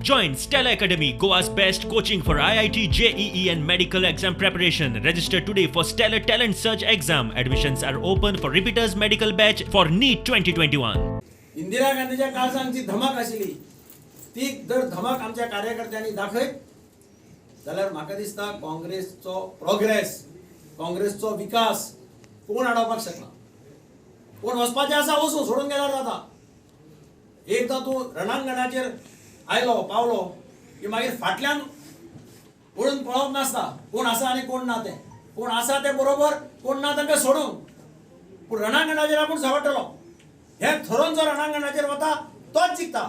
Join Stella Academy, Goa's best coaching for IIT, JEE, and medical exam preparation. Register today for Stellar Talent Search exam. Admissions are open for repeaters medical batch for NEET 2021. Indira गांधीच्या काळजान जी धमक आशिल्ली ती जर धमक आमच्या कार्यकर्त्यांनी दाखयत जाल्यार म्हाका दिसता काँग्रेसचो प्रोग्रेस, काँग्रेसचो विकास कोण आडावपाक शकना. कोण वचपाचें आसा वचूं, सोडून गेल्यार जाता. एकदां तूं रणांगणाचेर आयलो पावलो की मागीर फाटल्यान वळून पळोवप नासता कोण आसा आनी कोण ना तें. कोण आसा तें बरोबर, कोण ना तांकां सोडून. पूण रणांगणाचेर आपूण झगडटलो हें थरोवन जो रणांगणाचेर वता तोच जिखता.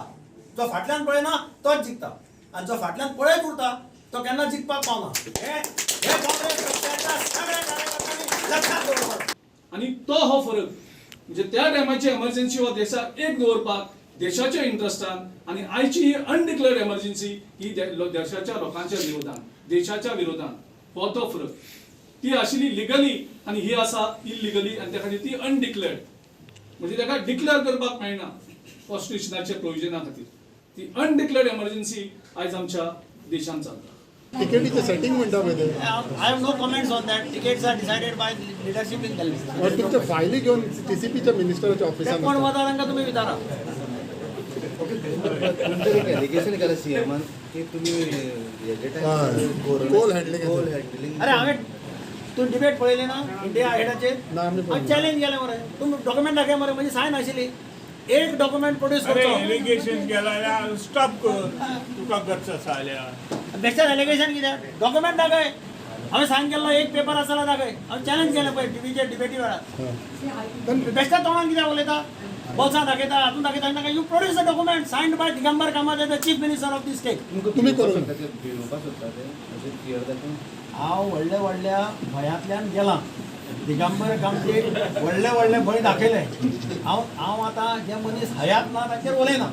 जो फाटल्यान पळयना तोच जिखता आनी जो फाटल्यान पळयत उरता तो केन्ना जिखपाक पावना. हे हे काँग्रेस पक्षाच्या सगळ्या कार्यकर्त्यांनी लक्षात दवरपाक. आनी तो हो फरक म्हणजे त्या टायमाची एमर्जन्सी हो देशाक एक दवरपाक देशाच्या इंट्रस्टान आनी आयची ही अनडिक्लेअर्ड एमर्जन्सी ही देशाच्या लोकांच्या विरोधान, देशाच्या विरोधान, हो तो फरक. ती आशिल्ली लिगली आनी ही आसा इलिगली आनी त्या खातीर ती अनडिक्लेअर्ड, म्हणजे ताका डिक्लेअर करपाक मेळना कॉन्स्टिट्युशनाच्या प्रोविजना खातीर. ती अनडिक्लेअर्ड एमर्जन्सी आयज आमच्या देशांत चलता. तिकेटीचें सेटींग म्हणटा पळय ते. I have no comments on that. Tickets are decided by leadership in Delhi. और तुमचे फायली घेवन टीसीपीच्या मिनिस्टराच्या ते ऑफिसान कोण वता तांकां तुमी विचारा. तुमचेर एक एलिगेशन केला सीएमान की तुमी हेजे हय. टायमार Coal handling. Coal handling. अरे, हांवें तूं डिबेट पळयली ना इंडिया हेडाचेर? ना, आमी पळयली. हांवें चॅलेंज केलें मरे, तुमी डॉक्युमेंट दाखय मरे. म्हजी सायन आशिल्ली, एक डॉक्युमेंट प्रोड्यूस अरे, करचो. एलिगेशन केला जाल्यार स्टॉप कर. तुका गरज आसा जाल्यार. बेश्टें एलिगेशन कित्याक? डॉक्युमेंट दाखय. हांवें सायन केल्लो एक पेपर आसा जाल्यार दाखय. हांवें चॅलेंज केलें पळय टिवीचेर डिबेटी वेळार. बेश्टें तोंडान कित्याक उलयता? बोल्सां दाखयता, हातून दाखयता. तांकां you produce a document signed by Digambar Kamat, the Chief Minister of the state. तुमी करूंक. शकता ते भिवपाक सोदता ते अशें फियर दाखोवन. हांव व्हडल्या व्हडल्या भंयांतल्यान गेलां. दिगंबर कामतीक व्हडले व्हडले भंय दाखयले. हांव हांव आतां जे मनीस हयात ना ताचेर उलयना.